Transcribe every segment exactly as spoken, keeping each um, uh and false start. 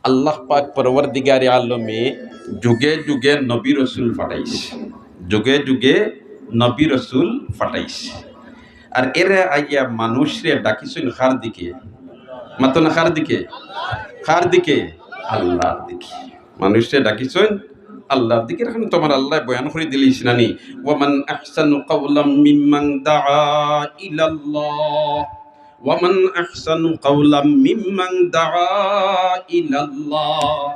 আল্লাহ পাক পরওয়ারদিগারে আলমে যুগে যুগে নবী রসুল পাঠাইছে, যুগে যুগে নবী রসুল পাঠাইছে। আর এরা আইয়া মানুষরে ডাকিছইন কার দিকে? মাতো না, কার দিকে? কার দিকে? আল্লাহর দিকে। মানুষরে ডাকিছইন আল্লাহর দিকে। এখন তোমার আল্লাহ বয়ান করি দিলিস নানি, "ওয়ামান আহসানু কাওলাম মিম্মান দাআ ইলাল্লাহ, ওয়ামান আহসানু কাওলাম মিম্মান দাআ ইলাল্লাহ।"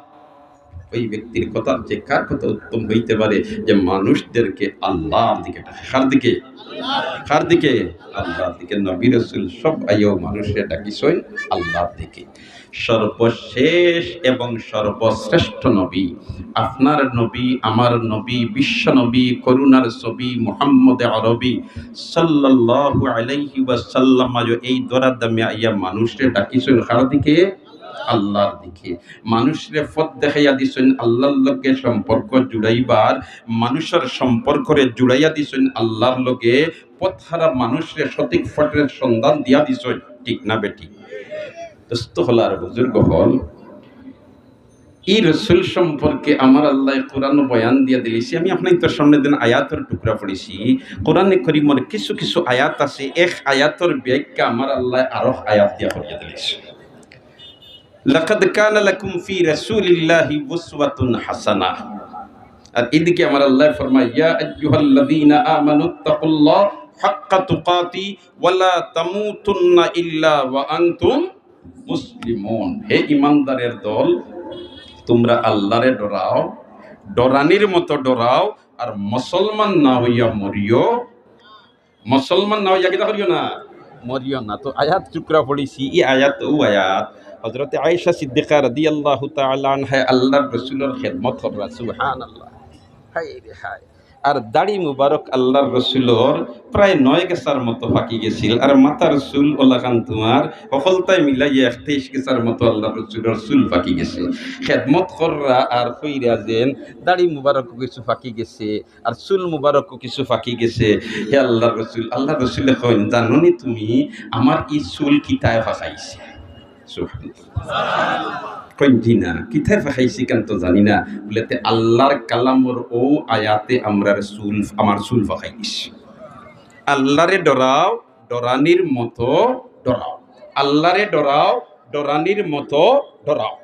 ওই ব্যক্তির কথা যে কার কথা উত্তম হইতে পারে যে মানুষদেরকে আল্লাহর দিকে ডাকে। কার দিকে? কার দিকে? আল্লাহর দিকে। নবী রসুল সব আইয়াও মানুষরে ডাকিছইন আল্লাহর দিকে। সর্বশেষ এবং সর্বশ্রেষ্ঠ নবী, আপনার নবী, আমার নবী, বিশ্ব নবী, করুণার ছবি মুহাম্মদ আরবি সাল্লাল্লাহু আলাইহি ওয়াসাল্লাম আইয়াও এই ধরার দামে আইয়া মানুষরে ডাকিছইন কার দিকে? আল্লাহর দিকে। মানুষরে পথ দেখাইয়া দিছইন আল্লাহর লগে সম্পর্ক জুড়াইবার, মানুষর সম্পর্করে জুড়াইয়া দিছইন আল্লাহর লগে, পথহারা মানুষরে সঠিক পথের সন্ধান দিয়া দিছইন, ঠিক না বেঠিক? দোস্ত হকল আর বুজুর্গ হকল, এই রসুল সম্পর্কে আমার আল্লাহ কোরআন বয়ান দিয়া দিলিছি। আমি আপনাইন্তর সামনে দিন আয়াতর টুকরা পড়ছি। কোরআনে করিমর কিছু কিছু আয়াত আছে, এক আয়াতর ব্যাখ্যা আমার আল্লাহ আরো আয়াত দিয়া করিয়া দিলিছি। লাকাদ কানা লাকুম ফি রাসূলিল্লাহি উসওয়াতুন হাসানাহ। আর এদিকে আমার আল্লাহ ফরমায়, "ইয়া আইয়ুহাল্লাযীনা আমানুত্তাকুল্লাহ হাক্কা তুকাতি ওয়া লা তামুতুন্না ইল্লা ওয়া আনতুম মুসলিমুন।" হে ঈমানদারের দল, তোমরা আল্লাহরে ডরাও, ডরানির মতো ডরাও, আর মুসলমান না হইয়া মরিও মুসলমান না হইয়া কিতা করিও না? মরিও না। তো আয়াত টুকরা পড়ছি, ই আয়াত, ও আয়াত, হযরতে আয়েশা সিদ্দিকা রাদিয়াল্লাহু তাআলা আনহা আল্লাহর রসুলর খেদমত কররা, সুবহানাল্লাহ। হায় রে হায়। আর দাড়ি মুবারক আল্লাহর রসুলর প্রায় নয় গেছার মতো পাকি গেছিল, আর মাথার চুল ওলাখান তুমার হকলতায় মিলাইয়া একত্রিশ গেছার মতো আল্লাহর রসুলর চুল পাকি গেছে। খেদমত কররা আর কইরা যেন দাড়ি মুবারক কিছু পাকি গেছে, আর চুল মুবারকও কিছু পাকি গেছে। হে আল্লাহর রসুল, আল্লাহর রসুলে কইন, "জানো নি তুমি আমার ই চুল কিতায় পাকাইছে?" সুবহানাল্লাহ। কইন, "জি না, কিতায় পাকাইছে কেন তো জানি না।" বলে, "তে আল্লাহর কালামর ও আয়াতে আমরার চুল, আমার চুল পাকাই দিছে।" আল্লাহরে ডরাও, ডরানির মতো ডরাও। আল্লাহরে ডরাও, ডরানির মতো ডরাও।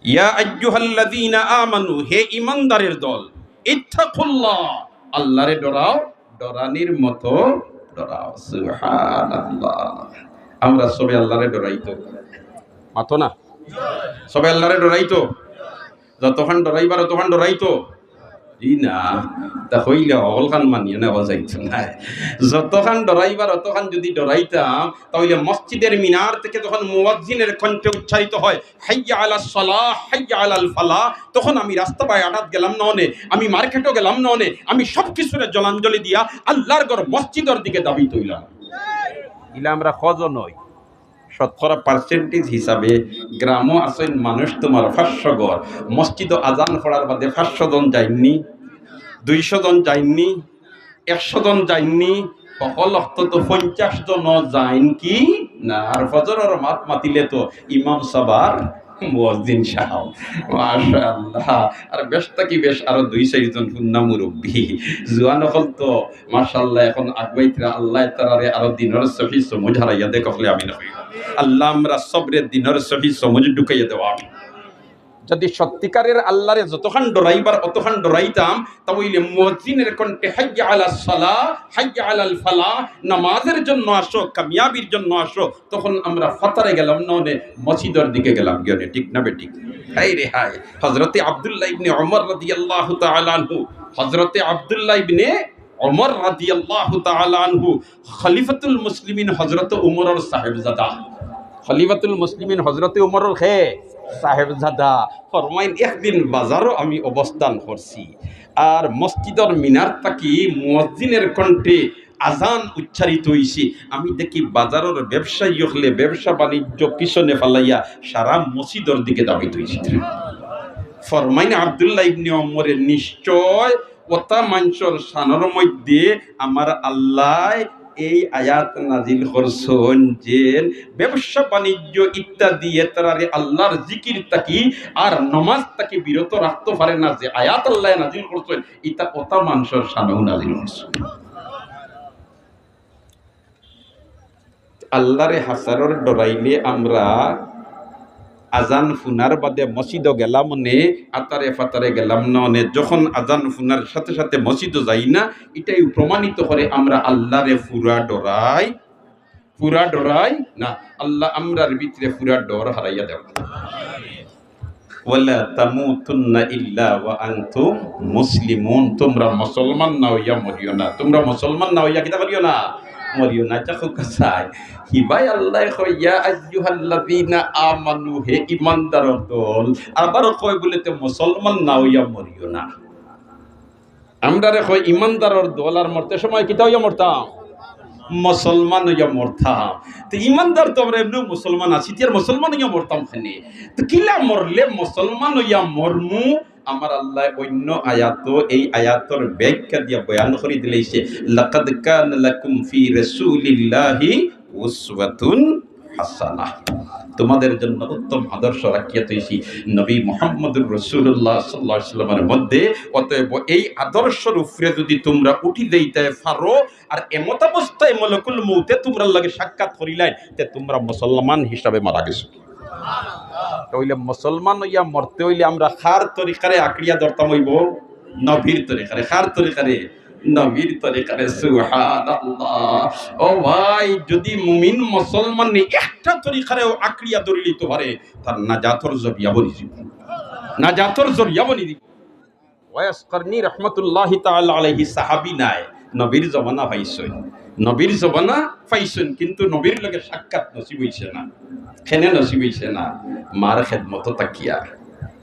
ইয়া আইয়ুহাল্লাযীনা আমানু, হে ঈমানদারের দল, ইত্তাকুল্লাহ, আল্লাহরে ডরাও, ডরানির মতো ডরাও। সুবহানাল্লাহ। আমরা সবে আল্লাহরে ডরাই তো? মাতো না? সবে আল্লাহরে ডরাই তো? যতখান ডরাইবার অতখান ডরাই তো? জি না, তা কইলে হকলখান মানিয়া নেওয়া যাইতো না। যতখান ডরাইবার অতখান যদি ডরাইতাম, তাইলে মসজিদের মিনার থেকে যখন মুয়াজ্জিনের কণ্ঠে উচ্চারিত হয়, "হাইয়া আলাস সালাহ, হাইয়া আলাল ফালাহ", তখন আমি রাস্তা বায় আটাত গেলাম না অনে, আমি মার্কেটও গেলাম না অনে, আমি সব কিছুরে জলাঞ্জলি দিয়া আল্লাহর ঘর মসজিদর দিকে ধাবিত অইলাম। ইলা আমরা কয়জন অই? শতকরা percentage হিসাবে গ্রামও আছইন মানুষ তুমার পাঁচশো ঘর, মসজিদো আজান পড়ার বাদে পাঁচশো জন যাইননি, দুইশো জন যাইননি, একশো জন যাইননি, হকল অক্ত তো পঞ্চাশ জন যাইন কি না? আর ফজরর মাত মাতিলে তো ইমাম সাব আর মুয়াজ্জিন সাব। মাশাআল্লাহ। আর বেশ থাকি বেশ আরো দুই চাইরজন হুন্না মুরব্বি। জুয়ান অকল তো মাশাআল্লাহ, এখন আগুয়াইতরা, আল্লাহ তারারে আরো দিনর সহি সমুজ হারাইয়া দেখ, হকলে আমিন কই। আল্লাহ আমরা সবরে দিনর সহি সমুজ ঢুকাইয়া দেওয়া। যদি সত্যিকারের আল্লাহরে যতখান ডরাইবার অতখান ডরাইতাম, তা অইলে মুয়াজ্জিনের কণ্ঠে "হাইয়া আলাস সালাহ, হাইয়া আলাল ফালাহ", নামাজের জন্য আসো, কামিয়াবির জন্য আসো, তখন আমরা ফাতারে গেলাম না অনে, মসজিদর দিকে গেলাম গিয়া অনে, ঠিক না বেঠিক? হায় রে হায়। হযরতে আব্দুল্লাহ ইবনে ওমর রাদিয়াল্লাহু তাআলা আনহু, হযরতে আব্দুল্লাহ ইবনে ওমর রাদিয়াল্লাহু তাআলা আনহু খলিফাতুল মুসলিমিন হযরতে উমরর সাহেবজাদা। খলিফাতুল মুসলিমিন হযরতে উমরর কে? সাহেবজাদা। ফরমাইন, "একদিন বাজারো আমি অবস্থান করছি, আর মসজিদর মিনার থাকি মুয়াজ্জিনের কণ্ঠে আজান উচ্চারিত অইছে। আমি দেখি বাজারর ব্যবসায়ী অকলে ব্যবসা বাণিজ্য পিছনে ফালাইয়া সারা মসজিদর দিকে ধাবিত অইছে।" ফরমাইন আব্দুল্লাহ ইবনে ওমরে, "নিশ্চয় অতা মানষর শানর মধ্যে আমার আল্লায় এই আয়াত নাজিল করছইন যে ব্যবসা বাণিজ্য ইত্যাদি এতারারে আল্লাহর জিকির থাকি আর নমাজ থাকি বিরত রাখতো পারে না, যে আয়াত আল্লায় নাজিল করছইন, ইতা অতা মানষর শানেও নাজিল করছইন। আল্লাহরে হাছারর ডরাইলে আমরা আজান হুনার বাদে মসজিদো গেলাম নে, আতারে ফাতারে গেলাম না নে, যখন আজান হুনার সাথে সাথে মসজিদো যাই না, ইটাউ প্রমাণিত করে আমরা আল্লাহরে পুরা ডরাই, পুরা ডরাই না। আল্লাহ আমরার ভিতরে পুরা ডর হারাইয়া দেও। ওয়ালা তামুতুন্না ইল্লা ওয়া আনতুম মুসলিমুন। তোমরা মুসলমান না অইয়া মরিও না। তোমরা মুসলমান না অইয়া কিতা করিও না? মরিও না। আচ্ছা, খুব কাছায়। হি ভাই, আল্লায় কয়, "ইয়া আইয়ুহাল্লাযীনা আমানু", হে ইমানদারর দল। আবার কয় বুলে, "তে মুসলমান না অইয়া মরিও না।" আমরারে কয় ইমানদারর দল, আর মরতে সময় কিতা অইয়া মরতাম? মুসলমান অইয়া মরতাম। তে ইমানদার তো আমরা এমনেউ মুসলমান আছি, তে আর মুসলমান অইয়া মরতাম কেনে? তে কিলা মরলে মুসলমান অইয়া মরমু? আমার আল্লায় অইন্য আয়াতো এই আয়াতর ব্যাখ্যা দিয়া বয়ান করি দিলাইছে, "লাকাদ কানা লাকুম ফি রাসূলিল্লাহি উসওয়াতুন হাসানাহ।" তোমাদের জন্য উত্তম আদর্শ রাখিয়া থইছি নবী মুহাম্মদুর রাসূলুল্লাহ সাল্লাল্লাহু আলাইহি ওয়াসাল্লামের মধ্যে। অতএব এই আদর্শর উপরে যদি তোমরা উঠি যাইতে পারো, আর এমতাবস্থায় মলকুল মউতে তোমরার লগে সাক্ষাৎ করিলাইন, তে তোমরা মুসলমান হিসাবে মারা গেছো। তাইলে মুসলমান অইয়া মরতে অইলে আমরা কার তরিকারে আঁকড়িয়া ধরতাম অইবো? নবীর তরিকারে। কার তরিকারে? নবীর তরিকারে। সুবহানাল্লাহ। ও ভাই, যদি মুমিন মুসলমানে একটা তরিকারেও আঁকড়িয়া ধরিলিতো পারে, তার নাজাতর জরিয়া বনি যিবো। নাজাতর জরিয়া বনি যিবো। ওয়াইস করনী রহমতুল্লাহি তাআলা আলাইহি সাহাবী নায়, নবীর জমানা পাইছইন, নবীর জমানা পাইছইন, কিন্তু নবীর লগে সাক্ষাৎ নসিব অইছে না। কেনে নসিব অইছে না? মার খেদমতো থাকিয়া।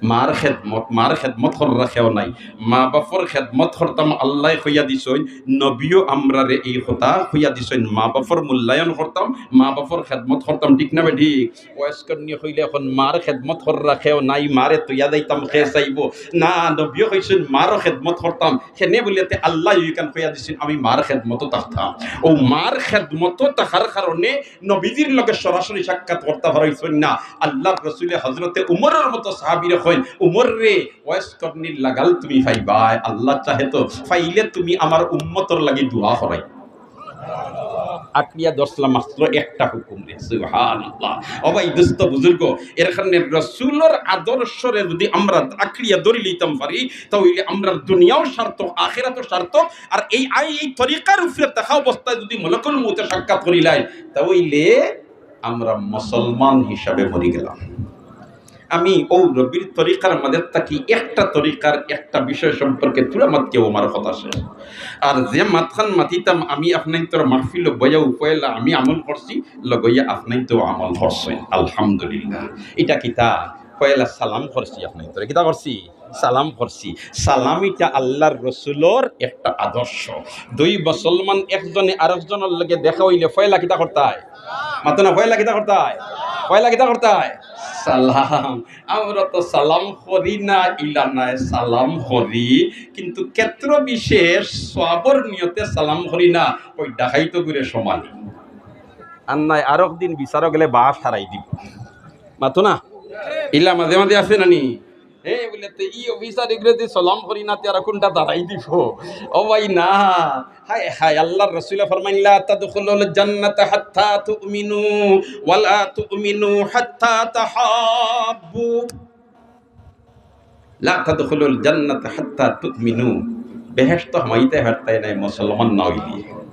মার খেদমত, মার খেদমত কররা কেউ নাই। মা বাপর খেদমত করতাম, আল্লায় কইয়া দিছইন, নবীও আমরারে এই কথা কইয়া দিছইন, মা বাপর মূল্যায়ন করতাম, মা বাপর খেদমত করতাম, ঠিক না বেঠিক? ওয়াইস করনী কইলে, অখন মার খেদমত কররা কেউ নাই, মারে থইয়া যাইতাম, কে চাইবো? না, নবীও কইছইন, মারও খেদমত করতাম। কেনে বুলে তে আল্লায় ইখান কইয়া দিছইন, আমি মার খেদমতো থাকতাম। অউ মার খেদমতো থাকার কারণে নবীজির লগে সরাসরি সাক্ষাৎ করতা পারছইন না। আল্লাহর রসুলে হজরতে উমরর মতো সাহাবীরে কইন, উমর রে, ওয়াইস করনীর লাগাল তুমি পাইবায়, আল্লাহ চাহে তো, পাইলে তুমি আমার উম্মতর লাগি দোয়া করাই। আঁকড়িয়া ধরছিলা মাত্র একটা হুকুমরে। সুবহানাল্লাহ। ও ভাই, দোস্ত বুজুর্গ, এর কারণে রসুলর আদর্শরে যদি আমরা আঁকড়িয়া ধরি লইতাম পারি, তাইলে আমরার দুনিয়াও সার্থক, আখিরাতও সার্থক। আর এই, এই, এই তরিকার উপরে থাকা অবস্থায় যদি মলকুল মউতে সাক্ষাৎ করিলাই, তাইলে আমরা মুসলমান হিসাবে মরি গেলাম। আমি অউ নবীর তরিকার মাঝে থাকি একটা তরিকার একটা বিষয় সম্পর্কে থুড়া মাত কেউ আমার কথা শেষ। আর যে মাতখান মাতিতাম আমি আপনাইনতর মাহফিলো বইয়াউ, পয়লা আমি আমল করছি, লগে অইয়া আপনাইনতেও আমল করছইন। আলহামদুলিল্লাহ। ইটা কিতা? পয়লা সালাম করছি আপনাইনতরে। কিতা করছি? সালাম করছি। সালাম ইটা আল্লাহর রসুলর একটা আদর্শ। দুই মুসলমান একজনে আরেকজনর লগে দেখা অইলে পয়লা কিতা করতায়? মাতো না, পয়লা কিতা করতায়? পয়লা কিতা করতায়? সালাম। আমরা তো সালাম করি না, ইলা নায়, সালাম করি, কিন্তু ক্ষেত্র বিশেষ সওয়াবর নিয়তে সালাম করি না, ওই ডাকাইতো ঘুরে সমালি। আর নায়, আরক দিন বিচারো গেলে বাঁশ হারাই দিব। মাতো না? ইলা মাঝে মাঝে আছে না নি? হে, বুলে, তে ই অফিসার ইগুরে দি সালাম করি না, তে আর কুনটা দাঁড়াই দিব? ও ভাই, না। হায়, হায়, আল্লাহর রসুলে ফরমাইন, "লা তাদখুলুল জান্নাতা হাত্তা তুমিনু, ওয়া লা তুমিনু হাত্তা তাহাব্বু।" "লা তাদখুলুল জান্নাতা হাত্তা তুমিনু।" বেহেশত হামাইতায় পারতায় নায় মুসলমান না অইলে।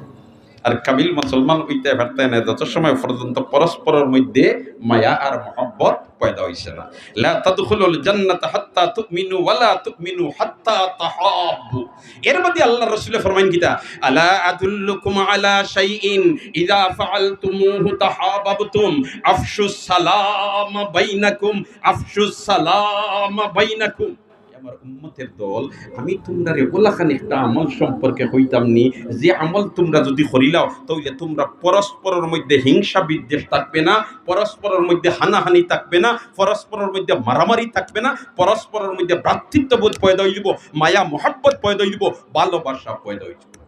আর কামিল মুসলমান অইতায় পারতায় নায় যত সময় পর্যন্ত পরস্পরর মধ্যে মায়া আর মহব্বত পয়দা অইছে না। "লা তাদখুলুল জান্নাতা হাত্তা তুমিনু ওয়া লা তুমিনু হাত্তা তাহাব্বু।" এর বাদে আল্লাহর রসুলে ফরমাইন কিতা? "আলা আদুল্লুকুম আলা শাইইন ইযা ফাআলতুমুহু তাহাবাবতুম, আফশুস সালাম বাইনাকুম, আফশুস সালাম বাইনাকুম।" আমার উম্মতের দল, আমি তুমরারে অলাখান একটা আমল সম্পর্কে কইতাম নি, যে আমল তুমরা যদি করিলাও, তাইলে তুমরা পরস্পরর মধ্যে হিংসা বিদ্বেষ থাকবে না, পরস্পরর মধ্যে হানাহানি থাকবে না, পরস্পরর মধ্যে মারামারি থাকবে না, পরস্পরর মধ্যে ভ্রাতৃত্ববোধ পয়দা অইব, মায়া মহব্বত পয়দা অইব, ভালোবাসা পয়দা অইব।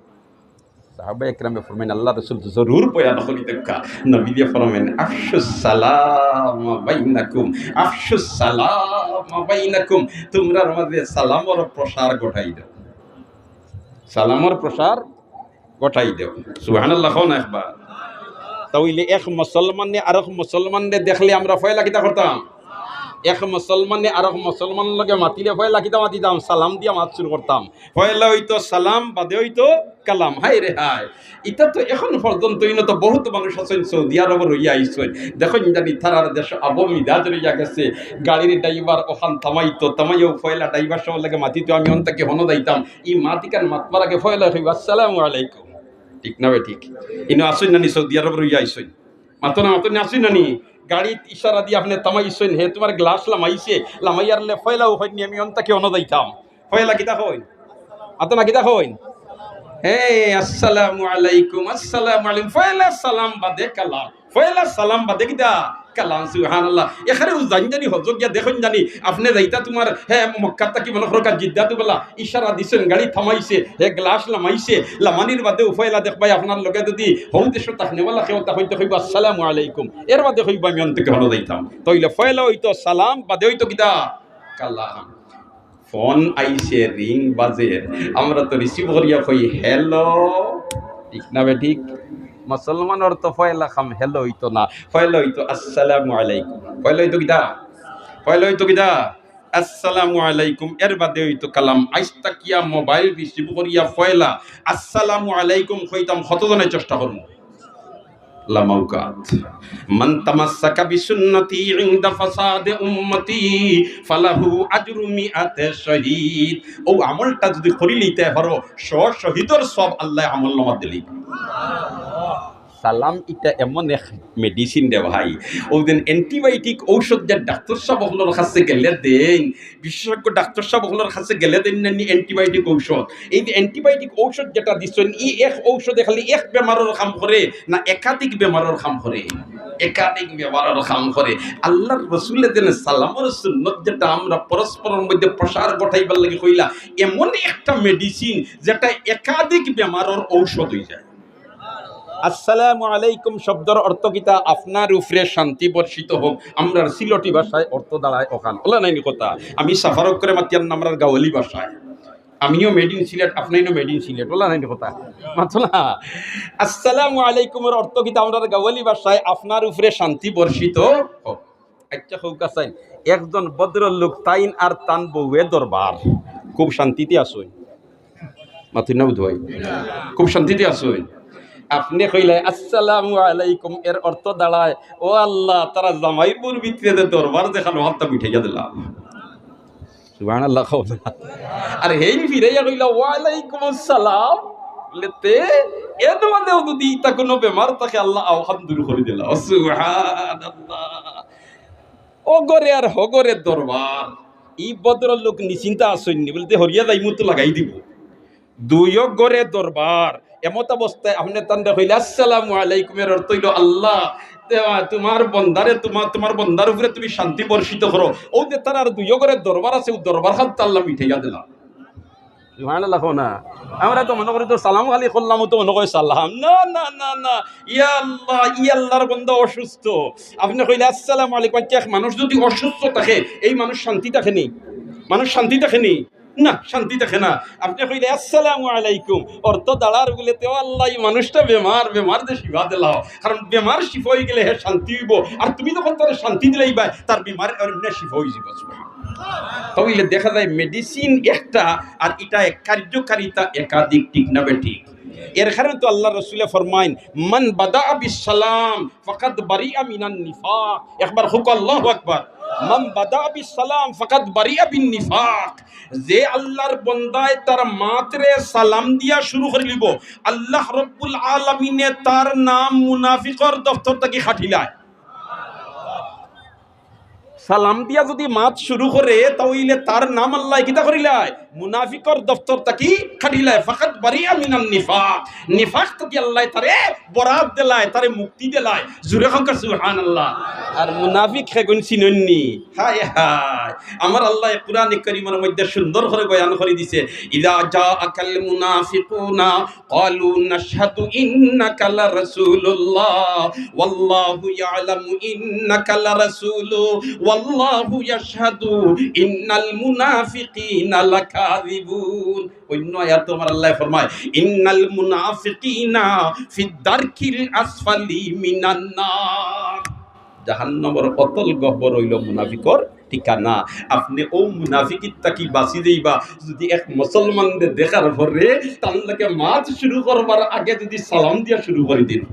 সাহাবা একরামে ফরমাইন, আল্লাহ রসুল তো জরুর বয়ান করি দেখা। নবীজি ফরমাইন, "আফশুস সালাম বাইনাকুম, আফশুস সালাম বাইনাকুম।" তোমরার মাঝে সালামর প্রসার ঘটাই দেও, সালামর প্রসার ঘটাই দেও। সুবহানাল্লাহ, কও না একবার। তা অইলে এক মুসলমানে আরক মুসলমানরে দেখলে আমরা পয়লা কিতা করতাম? এক মুসলমানে আরক মুসলমানর লগে মাতিলে পয়লা কিতা মাতিতাম? সালাম দিয়া মাত শুরু করতাম। পয়লা অইতো সালাম, বাদে অইতো কালাম। হায় রে হায়, ইতা তো এখন পর্যন্ত ইনো তো বহুত মানুষ আছইন সৌদি আরব রইয়া আইছইন। দেখইন জানি তারার দেশ আবো মিজাজ রইয়া গেছে। গাড়ির ড্রাইভার অখান থামাইতো, থামাইয়াউ পয়লা ড্রাইভার সাবর লগে মাতিতো, "আমি অন থাকি হনো যাইতাম।" ই মাত ইখান মাতবার আগে পয়লা কইবা, "আসসালামু আলাইকুম।" ঠিক না বে ঠিক? ইনো আছইন নানি সৌদি আরব রইয়া আইছইন? মাতো না, মাতো না, আছইন নানি? গাড়িত ইশারা দি আপনে থামাইছইন, হে তুমার গ্লাস লামাইছে, লামাইয়ারলে পয়লাউ কইন নি, "আমি অন থাকি হনো যাইতাম।" পয়লা কিতা কইন? মাতো না, কিতা কইন? হে, "আসসালামু আলাইকুম, আসসালামু আলাইকুম।" পয়লা সালাম বাদে কালাম। পয়লা সালাম বাদে কিতা? কালাম। সুবহানাল্লাহ। এখানে ও জানি জানি হজো গিয়া দেখইন জানি, আপনে যাইতা তুমার, হে, মক্কাত থাকি মনো করো জিদ্দাত বলা, ইশারা দিছইন, গাড়ি থামাইছে, হে গ্লাস লামাইছে, লামানির বাদে ও পয়লা দেখবায় আপনার লগে যদি হউ দেশো থাকনেওয়ালা কেউ তা কইতে কইবা, "আসসালামু আলাইকুম।" এর বাদে কইবা, "আমি অন থাকি হনো যাইতাম।" তা অইলে পয়লা অইতো সালাম, বাদে অইতো কিতা? কালাম। ফোন আইছে, রিং বাজের, আমরা তো রিসিভ করিয়া কই, "হ্যালো।" ঠিক না বে ঠিক? মুসলমানর তো পয়লা কাম হ্যালো অইতো না, পয়লা অইতো আসসালামু আলাইকুম। পয়লা অইতো কিতা? পয়লা অইতো কিতা? আসসালামু আলাইকুম। এর বাদে অইতো কালাম। আইজ থাকিয়া মোবাইল রিসিভ করিয়া পয়লা আসসালামু আলাইকুম কইতাম, কতজনে চেষ্টা করমু? লামাউকাত। মান তামাসসাকা বিসুন্নতি ইনদা ফাসাদে উম্মতি ফালাহু আজরু মিআতে শহীদ। অউ আমলটা যদি করিলিতে পারো, শ শহীদর সওয়াব আল্লায় আমলনামাত দিলি। সালাম ইটা এমন এক মেডিসিন রে ভাই, অউ দিন অ্যান্টিবায়োটিক ঔষধ যে ডাক্তর সাব অকলর কাছে গেলে দেইন, বিশেষজ্ঞ ডাক্তর সাব অকলর কাছে গেলে দেইন না নি অ্যান্টিবায়োটিক ঔষধ। এই যে অ্যান্টিবায়োটিক ঔষধ যেটা দিছইন, ই এক ঔষধে খালি এক বেমারর কাম করে না একাধিক বেমারর কাম করে? একাধিক বেমারর কাম করে। আল্লার রসুলে যেন সালামর সুন্নত যেটা আমরা পরস্পরর মধ্যে প্রসার ঘটাইবার লাগি কইলা, এমন একটা মেডিসিন যেটা একাধিক বেমারর ঔষধ অইযায়। আসসালামু আলাইকুম শব্দর অর্থ কিতা? আপনার উপরে শান্তি বর্ষিত হোক। আমরার সিলটি ভাষায় অর্থ দাঁড়ায় অখান। অলা নায়নি কথা? আমি সাফারক করে মাতিয়ার না আমরার গাওয়ালি ভাষায়। আমিও made in সিলেট, আপনেও made in সিলেট। অলা নায়নি কথা? মাতো না। আসসালামু আলাইকুমর অর্থ কিতা? আমরার গাওয়ালি ভাষায় আপনার উপরে শান্তি বর্ষিত হোক। আইচ্ছা, কউক্কা চাইন, একজন ভদ্রলোক তাইন আর তান বউয়ে দরবার, খুব শান্তিতে আছইন। মাতইন না বুধ ভাই? খুব শান্তিতে আছইন। আপনে কইলা, "আসসালামু আলাইকুম", এর অর্থ দাঁড়ায়, "ও আল্লাহ, তারা জামাইর বউর ভিতরে যে দরবার দেখাইলো, অখানতা মিটাইয়া দিলাও।" সুবহানাল্লাহ কও না। আর হেইন ফিরাইয়া কইলা, "ওয়ালাইকুম আসসালাম।" বলে, "তে, এর মাঝেও যদি ইতা কুনু বেমার থাকে, আল্লাহ, অখান দূর করি দিলাও।" সুবহানাল্লাহ। অগরে আর হগরে দরবার। ই ভদ্রলোক নিশ্চিন্তা আছইন নি? বলে, "তে হরিয়া যাইমু তো লাগাই দিবো।" দুইও ঘরে দরবার। এমত অবস্থায় আপনে তানরে কইলে, "আসসালামু আলাইকুম", এর অর্থ অইলো, "আল্লাহ, তে-, তুমার বন্দারে, তুমার, তুমার বন্দার উপরে তুমি শান্তি বর্ষিত করো।" অউ যে তারার দুইও ঘরে দরবার আছে, অউ দরবারখানতা আল্লাহ মিটাইয়া দিলা। সুবহানাল্লাহ কও না। আমরা তো মনো করি তো সালাম খালি করলাম, অউ তো মনো কয় সালাম। না, না, না, না। ইয়া আল্লাহ, ই আল্লার বন্দা অসুস্থ। আপনে কইলে, "আসসালামু আলাইকুম।" আইচ্ছা, এক মানুষ যদি অসুস্থ থাকে, এই মানুষ শান্তি থাকে নি? মানুষ শান্তি থাকে নি? না, শান্তি থাকে না। আপনে কইলে, "আসসালামু আলাইকুম", অর্থ দাঁড়ার বলে, "তে ও আল্লাহ, ই মানুষটা বেমার, বেমার যে শিফা দিলাও।" কারণ বেমার শিফা অইগেলে হে শান্তি অইবো, আর তুমি যখন তারে শান্তি দিলাইবায়, তার বেমার এমনে শিফা অইযিবো। সুবহানাল্লাহ। তাইলে দেখা যায় medicine একটা, আর ইটা এক কার্যকারিতা একাধিক, ঠিক না বেঠিক? এর কারণে তো আল্লার রসুলে ফরমাইন, "মান বাদাআ বিস সালাম ফাকাদ বারিআ মিনান নিফাক।" একবার কউক্কা, আল্লাহু আকবার। "মান বাদাআ বিস সালাম ফাকাদ বারিআ বিন নিফাক।" যে আল্লার বন্দায় তার মাতরে সালাম দিয়া শুরু করিলিবো, আল্লাহ রব্বুল আলামিনে তার নাম মুনাফিকর দফতর থাকি কাটিলায়। সালাম দিয়া যদি মাত শুরু করে, তাইলে তার নাম আল্লায় কিতা করিলায়? মুনাফিকর দপ্তর থাকি খাটিলায়, ফাকাদ বারিআ মিনান নিফাক। নিফাক থাকি আল্লায় তারে বরাত দিলায়, তারে মুক্তি দিলায়। জোরে কউক্কা সুবহানাল্লাহ। আর মুনাফিক হেগুন চিনইননি? হায় হায়, আমার আল্লায় কুরআনে করিমর মধ্যে সুন্দর করি বয়ান করি দিছে, ইযা জাআকাল মুনাফিকুনা قالوا نشهد إنك لرسول الله والله يعلم إنك لرسوله والله يشهد إن المنافقين لكاذبون। অন্য আয়াত আমার আল্লায় ফরমায়, ইন্নাল মুনাফিকিনা ফিদ দারকিল আসফালি মিনান নার। জাহান্নামর অতল গহ্বর অইলো মুনাফিকর ঠিকানা। আপনে অউ মুনাফিকির থাকি বাঁচি যাইবা, যুদি এক মুসলমানরে দেখার পরে তার লগে মাত শুরু করবার আগে যুদি সালাম দিয়া শুরু করি দেইন।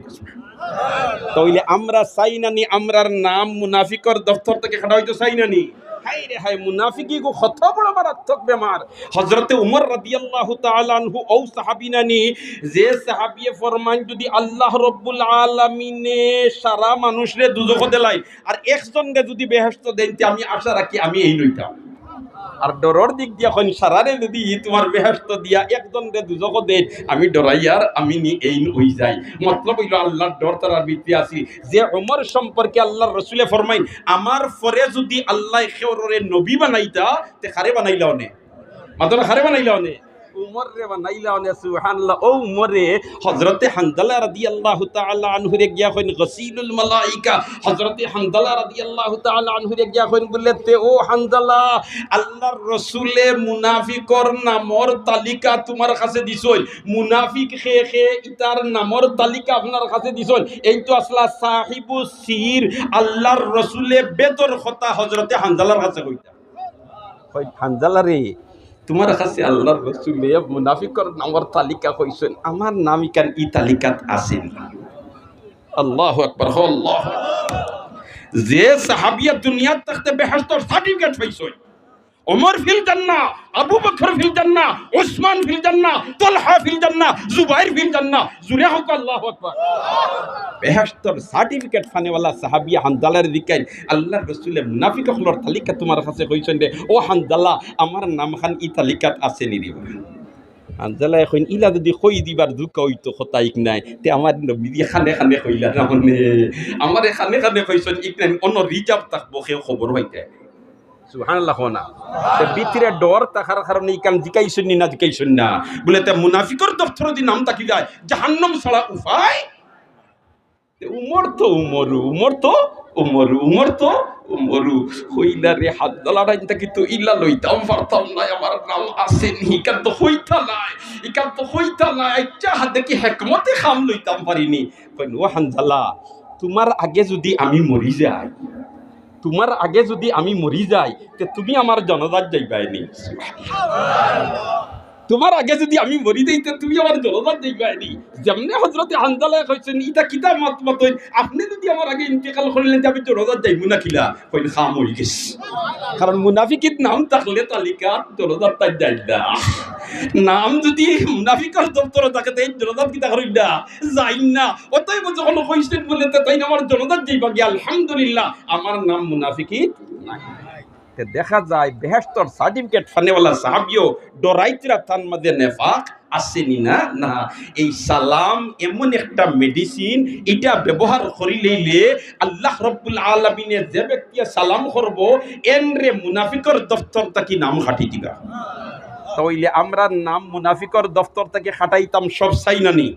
তাইলে আমরা চাই না নি আমরার নাম মুনাফিকর দপ্তর থাকি খাটা অইতো চাই না নি? হায় রে হায়, মুনাফিকি গো কত বড় মারাত্মক বেমার। হযরতে উমর রাদিয়াল্লাহু তাআলা আনহু অউ সাহাবী না নি, যে সাহাবীয়ে ফরমাইন, যুদি আল্লাহ রব্বুল আলামিনে সারা মানুষরে দুজখো দিলাইন, আর একজনরে যুদি বেহেশতো দেইন, তে আমি আশা রাখি আমি এইন অইতাম। আর ডরর দিক দিয়া কইন, সারারে যুদি তুমার বেহেশতো দিয়া একজনরে দুজখো দেইন, আমি ডরাইয়ার আমি নি এইন অইযাই। মতলব অইলো আল্লার ডর তারার ভিতরে আছি। যে উমর সম্পর্কে আল্লার রসুলে ফরমাইন, আমার পরে যুদি আল্লায় কেউরে নবী বানাইতা, তে কারে বানাইলা অনে? মাতইন না, কারে বানাইলা অনে? উমররে বানাইলা অনে, সুবহানাল্লাহ। অউ উমরে হযরতে হানজালা রাদিয়াল্লাহু তাআলা আনহুরে গিয়া কইন গসিলুল মালাইকা। হযরতে হানজালা রাদিয়াল্লাহু তাআলা আনহুরে গিয়া কইন বুলে, তে ও হানজালা, আল্লার রসুলে মুনাফিকর নামর তালিকা তুমার কাছে দিছইন। মুনাফিক কে কে ইতার নামর তালিকা আপনার কাছে দিছইন। এইন তো আছলা সাহিবু সির, আল্লার রসুলে বেদর কথা হযরতে হানজালার কাছে কইতা। কইন, হানজালা রে, তুমার কাছে আল্লার রসুলে মুনাফিকর নামর তালিকা কইছইন, আমার নাম ইখান ই তালিকাত আছে নি? আল্লাহু আকবার, কও আল্লাহু আকবার। যে সাহাবিয়ে দুনিয়াত থাকতে বেহেশতর certificate পাইছইন, ওমর ফিল জান্নাহ, আবু বকর ফিল জান্নাহ, উসমান ফিল জান্নাহ, তালহা ফিল জান্নাহ, জুবাইর ফিল জান্নাহ। জুরে কউক্কা আল্লাহু আকবার। বেহেশতর certificate পানেওয়ালা সাহাবী হানজালারে জিকাইন, আল্লার রসুলে মুনাফিক অকলর তালিকা তুমার কাছে কইছইন রে, ও হানজালা, আমার নামখান ই তালিকাত আছে নি রে বা? হানজালায় কইন, ইলা যুদি কই দিবার জুকা অইতো কথা ইখান নায়, তে আমার নবীজি কানে কানে কইলা না অনে, আমারে কানে কানে কইছইন ইখান নায়, অনো reserve থাকবো, কেউ খবর পাইতা নায়। সুবহানাল্লাহ কও না। তে ভিতরে ডর থাকার কারণে ইখান জিকাইছইন নি না জিকাইছইন না? বুলে, তে মুনাফিকর দপ্তরো যুদি নাম থাকি যায়, জাহান্নাম ছাড়া উপায়? তে উমর তো উমরু, উমর তো উমরু, উমর তো উমরু। কইলা রে, হানজালার আইন থাকি তো ইলা লইতাম পারতাম না, আমার নাম আছে নি, ইখান তো কইতা নায়, ইখান তো কইতা নায়। আইচ্ছা, হাতে কি হেকমতে কাম লইতাম পারি নি? কইন, ও হানজালা, তুমার আগে যুদি আমি মরি যাই, তুমার আগে যুদি আমি মরি যাই, তে তুমি আমার জানাজাত যাইবায় নি? তুমার আগে যুদি আমি মরি যাই, তে তুমি আমার জানাজাত যাইবায় নি? যেমনে হযরতে হানজালায় কইছইন, ইটা কিতা মাত মাতইন, আপনে যুদি আমার আগে ইন্তেকাল করিলাইন, তে আমি জানাজাত যাইমু না কিলা? কইন, কাম অইগেছে। কারণ মুনাফিকিত নাম থাকলে তালিকাত জানাজাত তাইন যাইন না। নাম যুদি মুনাফিকর দপ্তরো থাকে, তে জানাজাত কিতা করইন না? যাইন না। অতএব যখন কইছইন বুলে, তে তাইন আমার জানাজাত যাইবা গি, আলহামদুলিল্লাহ, আমার নাম মুনাফিকিত নাই। তে দেখা যায় বেহেশতর certificate পানেওয়ালা সাহাবীও ডরাইতরা তান মাঝে নেফাক আছে নি না? না। এই সালাম এমন একটা medicine, ইটা ব্যবহার করিলাইলে আল্লাহ রব্বুল আলামিনে যে ব্যক্তিয়ে সালাম করবো, এনরে মুনাফিকর দপ্তর থাকি নাম কাটি দিবা। তাইলে আমরার নাম মুনাফিকর দপ্তর থাকি কাটাইতাম সব চাই না নি?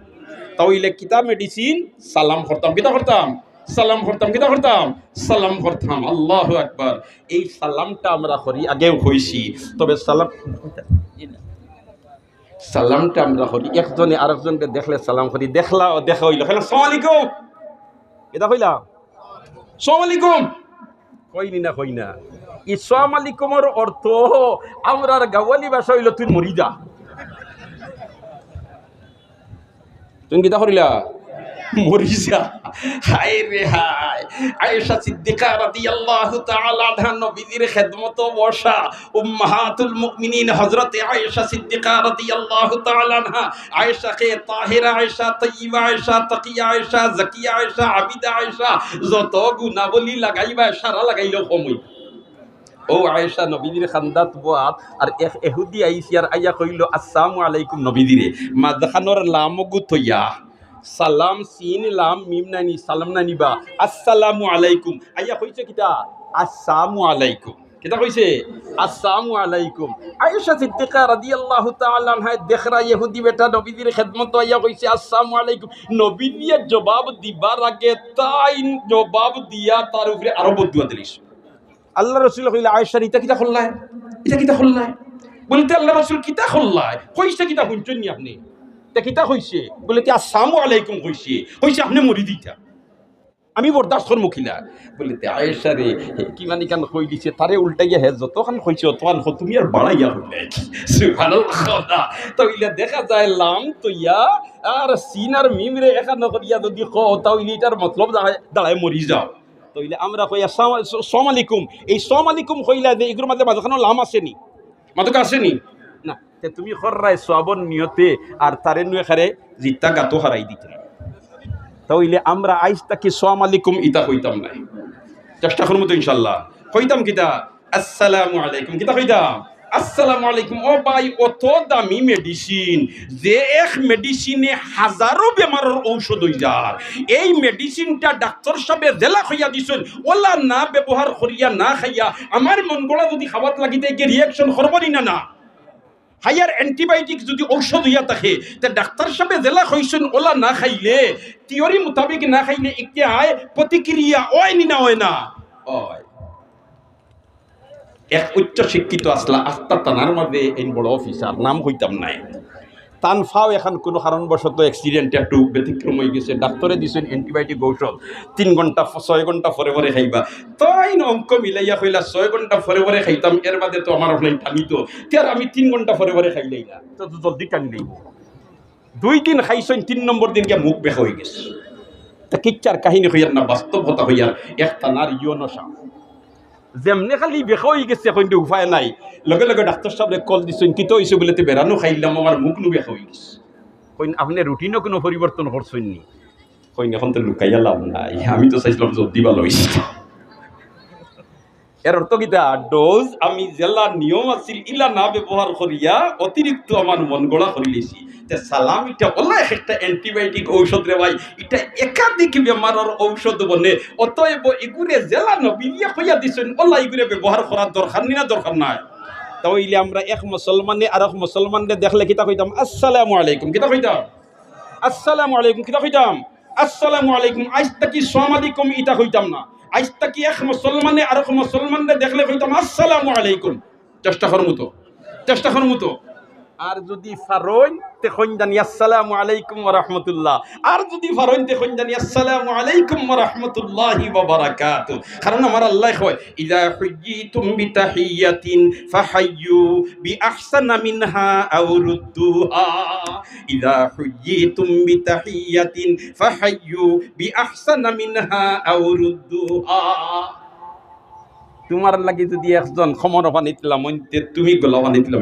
তাইলে কিতা medicine? সালাম করতাম। কিতা করতাম? সালাম করতাম। কিতা করতাম? সালাম করতাম। আল্লাহু আকবার। এই সালামটা আমরা করি, আগেও কইছি, তবে সালাম, সালামটা আমরা করি, একজনে আরেকজনরে দেখলে সালাম করি, দেখলা ও দেখা অইলো, কইলা, "আসসালামু আলাইকুম।" ইটা কইলা, "আসসালামু আলাইকুম।" কই নি না, কই না? ই আসসালামু আলাইকুমর অর্থ আমরার গাওয়ালি ভাষা অইলো, "তুই মরি যা।" তুই কিতা করিলা? মরি যা। হায় রে হায়। আয়েশা সিদ্দিকা রাদিয়াল্লাহু তাআলা আনহা নবীজির খেদমতো বসা। উম্মাহাতুল মুমিনিন হযরতে আয়েশা সিদ্দিকা রাদিয়াল্লাহু তাআলা আনহা। আয়েশা কে তাহিরা আয়েশা, তাইয়্যিবা আয়েশা, তাকিয়া আয়েশা, জাকিয়া আয়েশা, আবিদা আয়েশা, যত গুণাবলী লাগাইবা, সারা লাগাইলেও কম অইবো। ও আয়েশা, নবীজির খান্দাত বওয়াত, আর এক এহুদি আইছে আর আইয়া কইলো, "আসসালামু আলাইকুম" নবীজিরে। মাঝখানোর লামগু থইয়া, সালাম সিন লাম মিম নানি, সালাম নানি বা, "আসসালামু আলাইকুম।" আইয়া কইছে কিতা? "আসসালামু আলাইকুম।" কিতা কইছে? "আসসালামু আলাইকুম।" আয়েশা সিদ্দিকা রাদিয়াল্লাহু তাআলা আনহায় দেখরা ইহুদি বেটা নবীজির খেদমতো আইয়া কইছে, "আসসালামু আলাইকুম।" নবীজিয়ে জবাব দিবার আগে তাইন জবাব দিয়া তার উপরে আরো বদদুয়া দিলিছে। আল্লার রসুলে কইলা, "আয়েশারে, ইতা কিতা করলায়? ইতা কিতা করলায়?" বলে, "তে আল্লার রসুল কিতা করলায়? কইছে কিতা হুনছইন নি আপনে? তে কিতা কইছে?" বলে, "তে আসসালামু আলাইকুম কইছে, কইছে আপনে মরি দিতা।" আমি বরদাস্ত করমু কিলা? বলে, "তে আয়েশারে, হে কিমানি খান কইলিছে, তারে উল্টাইয়া হে যতখান কইছে, অতখান কও, তুমি আর বাড়াইয়া কইলায় কি?" সুবহানাল্লাহ। তাইলে দেখা যায় লাম থইয়া আর সিন আর মিমরে একখানো করিয়া যদি কও, তাইলে ইটার মতলব দাঁড়ায়, দাঁড়ায় মরি যাও। তাইলে আমরা কই, "আসসালাম, আসসালামু আলাইকুম।" এই সালাম আলাইকুম কইলা যে ইগুর মাঝে মাঝখানো লাম আছে নি? মাঝখানো আছে নি? না। তে তুমি কররায় সওয়াবর নিয়তে আর তারে নুয়ে খারে জিত্তা গাতো হারাই দিতে। তাইলে আমরা আইজ থাকি সালাম আলাইকুম ইতা কইতাম নায়। চেষ্টা করমু তো ইনশাআল্লাহ। কইতাম কিতা? আসসালামু আলাইকুম। কিতা কইতাম? আসসালামু আলাইকুম। ও ভাই, অত দামি মেডিসিন, যে এক মেডিসিনে হাজারো বেমারর ঔষধ অই যার, এই মেডিসিনটা ডাক্তর সাবে যেলা কইয়া দিছইন, ওলা না ব্যবহার করিয়া না খাইয়া আমার মন গড়া যদি খাওয়াত লাগি তে reaction করবো নি না? না। হায়ার অ্যান্টিবায়োটিক যদি ঔষধ অইয়া থাকে, তে ডাক্তর সাবে যেলা কইছইন ওলা না খাইলে, থিওরি মোতাবেক না খাইলে, ইকটা আয় প্রতিক্রিয়া অয় নি না অয় না? অয়। এক উচ্চ শিক্ষিত আছলা, আখতা থানার মাঝে এইন বড় অফিসার, নাম কইতাম নায়। তান ফাও এখান কুনু কারণবশত accident একটু ব্যতিক্রম অই গেছে, ডাক্তরে দিছইন অ্যান্টিবায়োটিক ঔষধ, তিন ঘন্টা, ছয় ঘন্টা পরে পরে খাইবা। তাইন অঙ্ক মিলাইয়া কইলা, "ছয় ঘন্টা পরে পরে খাইতাম, এর বাদে তো আমার অফলাইন টানিতো, তে আর আমি তিন ঘন্টা পরে পরে খাইলাই না, তো, তো জলদি টানি লইব।" দুই দিন খাইছইন, তিন নম্বর দিন গিয়া মুখ বেকা অই গেছে। তা কিচ্ছার কাহিনী কইয়ার না, বাস্তব কথা কইয়ার, এক থানার ইউনো সাব। যেমনে খালি বেকা অই গেছে, কইন দে উপায় নাই। লগে লগে ডাক্তর সাবরে কল দিছইন, "কিতা অইছে?" বলে, "তে বেড়ানো খাইলাম, আমার মুখ নু বেকা অই গেছে।" কইন, "আপনে রুটিনো কুনু পরিবর্তন করছইন নি?" কইন, "এখন তো লুকাইয়া লাভ নাই, আমি তো চাইছিলাম জলদি ভালা অইছি।" এর অর্থ কিতা? ডোজ আমি যেলা নিয়ম আছিল, ইলা না ব্যবহার করিয়া অতিরিক্ত আমার মন গড়া করিলিছি। তে সালাম ইটা ওলা একটা অ্যান্টিবায়োটিক ঔষধ রে ভাই, ইটা একাধিক বেমারর ঔষধ বনে। অতএব ইগুরে যেলা নবীয়ে কইয়া দিছইন, ওলা ইগুরে ব্যবহার করার দরকার নি না দরকার নাই? তাইলে আমরা এক মুসলমানে আরক মুসলমানরে দেখলে কিতা কইতাম? "আসসালামু আলাইকুম।" কিতা কইতাম? "আসসালামু আলাইকুম।" কিতা কইতাম? "আসসালামু আলাইকুম।" আইজ থাকি সালাম আলাইকুম ইতা কইতাম না। আইজ থাকি এক মুসলমানে আরক মুসলমানরে দেখলে কইতাম, "আসসালামু আলাইকুম।" চেষ্টা করমু তো, চেষ্টা করমু তো। আর যদি পারইন, তে কইন জানি, "আসসালামু আলাইকুম ওয়া রাহমাতুল্লাহ।" আর যদি পারইন, তে কইন জানি, "আসসালামু আলাইকুম ওয়া রাহমাতুল্লাহি ওয়া বারাকাতুহু।" কারণ আমার আল্লায় কয়, "ইযা হুয়্যিতুম বিতাহিয়্যাতিন ফাহাইয়ু বিআহসানা মিনহা আও রুদ্দুহা।" "ইযা হুয়্যিতুম বিতাহিয়্যাতিন ফাহাইয়ু বিআহসানা মিনহা আও রুদ্দুহা।" তুমার লাগি যদি একজন কমরো পানি দিলাম, অইন্তে তুমি গলাও পানি দিলাম,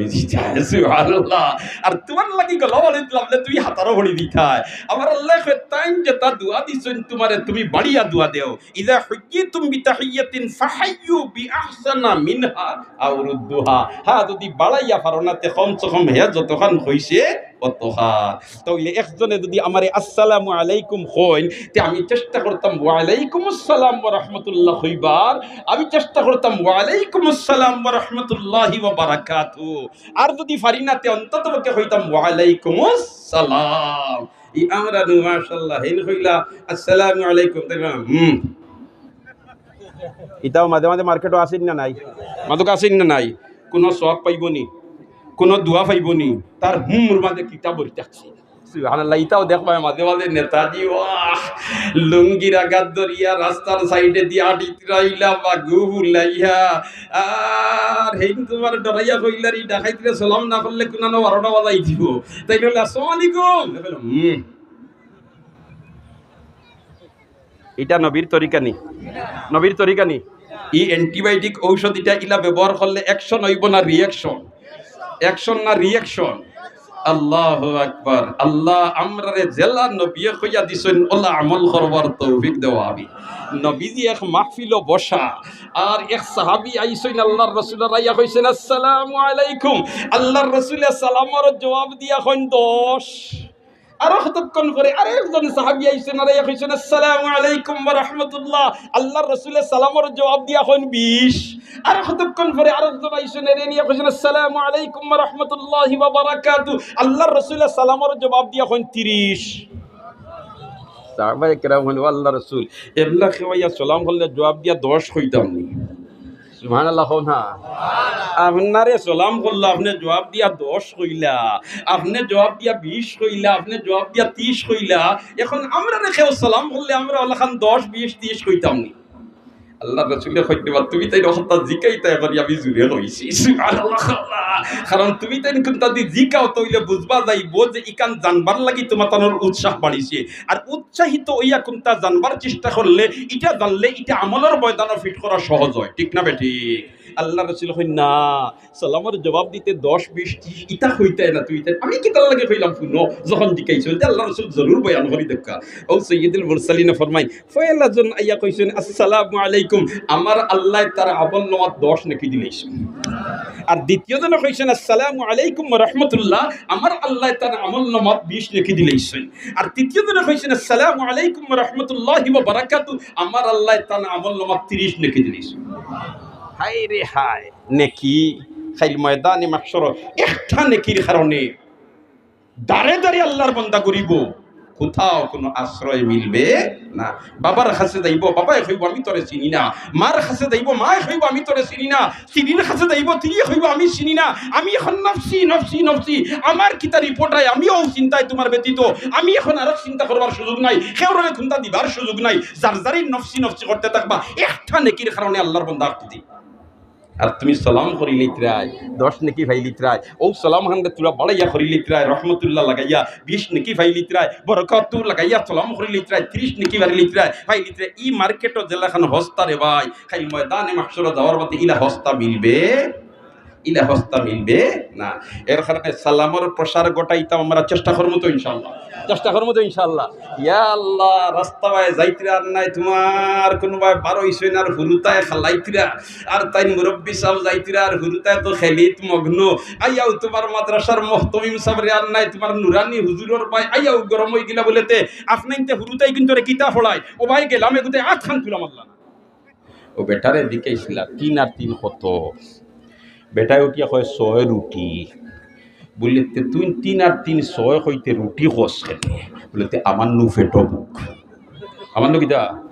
সুবহানাল্লাহ। আর তুমার লাগি গলাও পানি দিলাম, তুমি হাতারো পানি দিতায়। আমার আল্লায় কয়, "তাইন যেতা দোয়া দিছইন তুমারে, তুমি বাড়িয়া দোয়া দেও।" "ইযা হুয়্যিতুম বিতাহিয়্যাতিন ফাহাইয়ু বিআহসানা মিনহা আও রুদ্দুহা।" হ্যাঁ, যদি বাড়াইয়া পারো না, তে কমসে কম হে যতখান কইছে, অতখান। তাইলে একজনে যদি আমারে "আসসালামু আলাইকুম" কইন, তে আমি চেষ্টা করতাম "ওয়ালাইকুম আসসালাম ওয়া রাহমাতুল্লাহ" কইবার, আমি চেষ্টা করতাম "ওয়ালাইকুম আসসালাম ওয়া রাহমাতুল্লাহি ওয়া বারাকাতুহু।" আর যদি পারি না, তে অন্তত পক্ষে কইতাম "ওয়ালাইকুম আসসালাম।" ই আমরা নু মাশাআল্লাহ, হেন কইলা, "আসসালামু আলাইকুম", তাই না? হুম। ইতাও মাঝে মাঝে মার্কেটো আছে না নাই? মাঝে আছে না নাই? কুনু সওয়াব পাইবো নি? কুনু দোয়া পাইবো নি? তার হুমর মাঝে কিতা ভরি থাকছে। সুবহানাল্লাহ, ইতাও দেখবায় মাঝে মাঝে নেতাজি, ওয়াহ, লুঙ্গির আগাত ধরিয়া রাস্তার সাইডেদি আটিত্রা ইলা বাগু বুলাইয়া। আর হেইন তুমার ডরাইয়া কইলার, ই ডাকাইতরে সালাম না করলে কুনানো বারোটা বাজাই দিবো। তাইলে কইলা, "আসসালামু আলাইকুম।" হুম। ইটা নবীর তরিকা নি? নবীর তরিকা নি? ই অ্যান্টিবায়োটিক ঔষধ ইটা ইলা ব্যবহার করলে অ্যাকশন অইবো না রিঅ্যাকশন? অ্যাকশন না রিঅ্যাকশন? আল্লাহু আকবার। আল্লাহ আমরারে যেলা নবিয়ে কইয়া দিছইন, অলা আমল করবার তৌফিক দেও। আমি নবীজি এক মাহফিলো বসা, আর এক সাহাবী আইছইন, আল্লাহর রসুলর আইয়া কইছইন, "আসসালামু আলাইকুম।" আল্লাহর রসুলে সালামর জবাব দিয়া কইন, "দশ।" আরো কতক্ষণ পরে আরেকজন সাহাবী আইছইন, আর আইয়া কইছইন, "আসসালামু আলাইকুম ওয়া রাহমাতুল্লাহ।" আল্লাহর রসুলে সালামর জবাব দিয়া কইন, "বিশ।" আরো কতক্ষণ পরে আরেকজন আইছইন, এরে নিয়া কইছইন, "আসসালামু আলাইকুম ওয়া রাহমাতুল্লাহি ওয়া বারাকাতু।" আল্লাহর রসুলে সালামর জবাব দিয়া কইন, "তিরিশ।" সাহাবায়ে কেরাম কইন, "ও আল্লাহর রসুল, এবলা কেউ আইয়া সালাম করলে জবাব দিয়া দশ কইতাম নি?" সুবহানাল্লাহ কও না। আপনারে সালাম করলা, আপনে জবাব দিয়া দশ কইলা, আপনে জবাব দিয়া বিশ কইলা, আপনে জবাব দিয়া তিরিশ কইলা। এখন আমরারে কেউ সালাম করলে আমরা অলাখান দশ, বিশ, তিরিশ কইতাম নি? আল্লাহর রসুলে কইন, "বা তুমি তাইন অখতা জিকাইতায় করি আমি জুরে কইছি।" সুবহানাল্লাহ। কারণ তুমি তাইন কুন্তা দি জিকাও তে অইলে বুঝবা যাইবো যে ইখান জানবার লাগি তুমার তানর উৎসাহ বাড়িছে। আর উৎসাহিত অইয়া কুন্তা জানবার চেষ্টা করলে, ইটা জানলে ইটা আমলর ময়দানো fit করা সহজ অয়, ঠিক না বেঠিক? আল্লাহর রসুল কইন, "না, সালামর জবাব দিতে দশ, বিশ, তিরিশ, ইতা কইতায় না তুমি তাইন।" আমি কিতার লাগি কইলাম হুনো, যখন জিকাইছো, ইতা আল্লাহর রসুল জরুর বয়ান করি দেউক্কা। অউ সৈয়দুল মুরসালিনে ফরমাইন, পয়লা জন আইয়া কইছইন, "আসসালামু আলাইকুম", আমার আল্লায় তার আমল নামাত দশ নেকি দিলাইছইন। আর দ্বিতীয় জনে কইছইন, "আসসালামু আলাইকুম ওয়া রাহমাতুল্লাহ", আমার আল্লায় তার আমল নামাত বিশ নেকি দিলাইছইন। আর তৃতীয় জনে কইছইন, "আসসালামু আলাইকুম ওয়া রাহমাতুল্লাহি ওয়া বারাকাতু", আমার আল্লায় তার আমল নামাত তিরিশ নেকি দিলাইছইন। হায় রে হায়, নেকি, কাইল ময়দানে মাহশরো একটা নেকির কারণে দাঁড়ে দাঁড়ে আল্লাহর বান্দা ঘুরিবো, কোথাও কোনো আশ্রয় মিলবে না। বাবার কাছে যাইবো, বাবায় কইবো, "আমি তোরে চিনি না।" মার কাছে যাইবো, মায় কইবো, "আমি তোরে চিনি না।" স্ত্রীর কাছে যাইবো, স্ত্রীয়ে কইবো, "আমি চিনি না, আমি এখন নফসি, নফসি, নফসি, আমার কিতা রিপোর্ট আয়, আমি অউ চিন্তায় তুমার ব্যতীত, আমি এখন আরো চিন্তা করবার সুযোগ নাই, কেউরে কুন্তা দিবার সুযোগ নাই।" যার যারই নফসি, নফসি করতে থাকবা, একটা নেকির কারণে আল্লাহর বান্দা আটকি দিবা। আর তুমি সালাম করিলিত্রায়, দশ নেকি পাইলিত্রায়। অউ সালাম খানরে তুরা বাড়াইয়া করিলিত্রায়, রহমতুল্লাহ লাগাইয়া বিশ নেকি পাইলিত্রায়, বরকাতু লাগাইয়া সালাম করিলিত্রায়, তিরিশ নেকি পাইলিত্রায়, পাইলিত্রায়। ই মার্কেটো যেলাখান হস্তা রে ভাই, কাইল ময়দানে মাহশরো যাওয়ার বাদে ইলা হস্তা মিলবে, ইলা হস্তা মিলবে না। এর কারণে সালামর প্রসার ঘটাইতাম আমরা, চেষ্টা করমু তো ইনশাআল্লাহ, চেষ্টা করমু তো ইনশাআল্লাহ। ইয়া আল্লাহ, রাস্তা বায় যাইত্রা আর নাই, তুমার কুনুবায় বারইছইন আর হুরুতায় খালাইত্রা, আর তাইন মুরব্বি সাব যাইত্রা আর হুরুতায় তো খেলিত মগ্ন। আইয়াও তুমার মাদ্রাসার মুহতমিম সাবরে আর নাই, তুমার নুরানি হুজুরর বায় আইয়াও গরম অইগিলা বুলেতে, আফনাইনতে হুরুতায় কিন্তু রে কিতা পড়ায়, ও ভাই গেলাম এগুতে আত খান তুলা মারলা না। ও বেটারে জিকাইছিলা, তিন আর তিন কত? বেটায় উঠিয়া কয়, "ছয় রুটি।" বুলে, "তে তুই তিন আর তিন ছয় কইতে রুটি কস কেনে?" বুলে, "তে আমার নু পেটো ভুক।" আমার নু কিতা?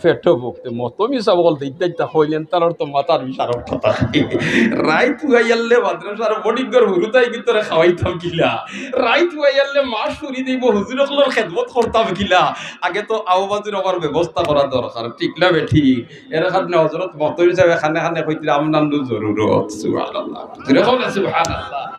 পেটো ভুক। তে মতমি সাব অকল দেইতা দেইতা কইলেন, তার অর্থ মাথার বিচার অর্থ তার। রাইত পুয়াইয়ারলে মাদ্রাসার বোর্ডিংর হুরুতায় কিন্তু রে খাওয়াইতাম কিলা? রাইত পুয়াইয়ারলে মাস ফুরি দিব, হুজুর অকলর খেদমত করতাম কিলা? আগে তো আওবাজুর আমার ব্যবস্থা করা দরকার, ঠিক না বেঠিক? এর কারণে হজরত মতই সাহেব খানে খানে কইতরা, "আমরার নু জরুরত।" সুবহানাল্লাহ। জোরে কও না, সুবহানাল্লাহ।